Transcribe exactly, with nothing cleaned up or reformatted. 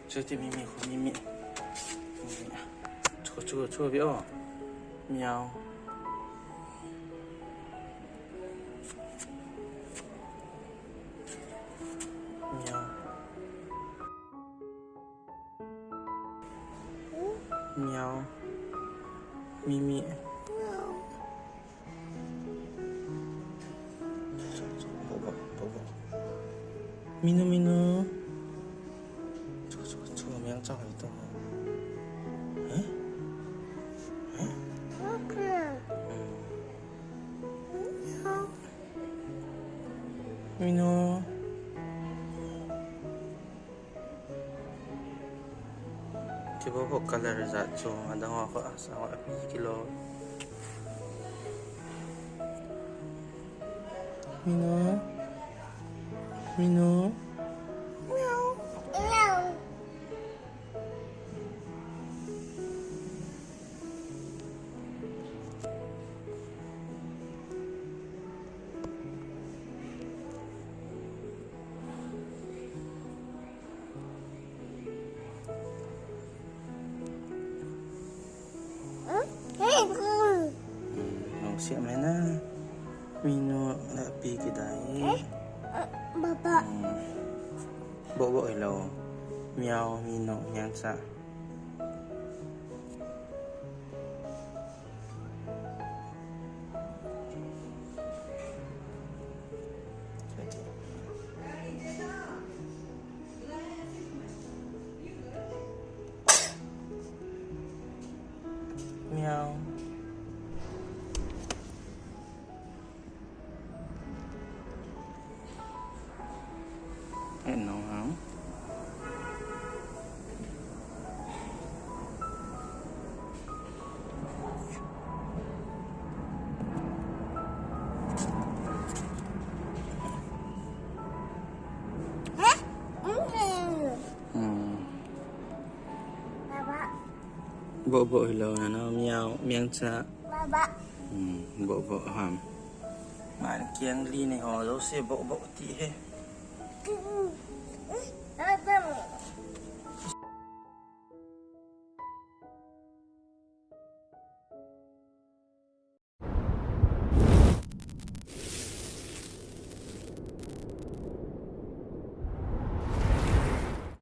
Chuti Mimi, Mimi. Mimi. Chu, chu, chu, bi, oh. Meow. Meow. Meow. Mimi. Bobo, bobo. Minu, Minu. Chu, chu, chu, Meow cha hoi to. Eh? Eh? Hmm. Minu. Kibobo color jat chu adang ho kho asa ho api kilo. Minu. Minu. Hmm, lungset mai na. Minu le api kidai. Baba. Hmm. Bobo hilou. Meow, Minu, Meow cha. Meow. Eh, no, ha? Hmm. Baba. Bobo hilou na, no, Meow, Meow cha. Baba. Hmm, bobo ham. Man kiang li ni ho, lo se bobo ti he. Baba.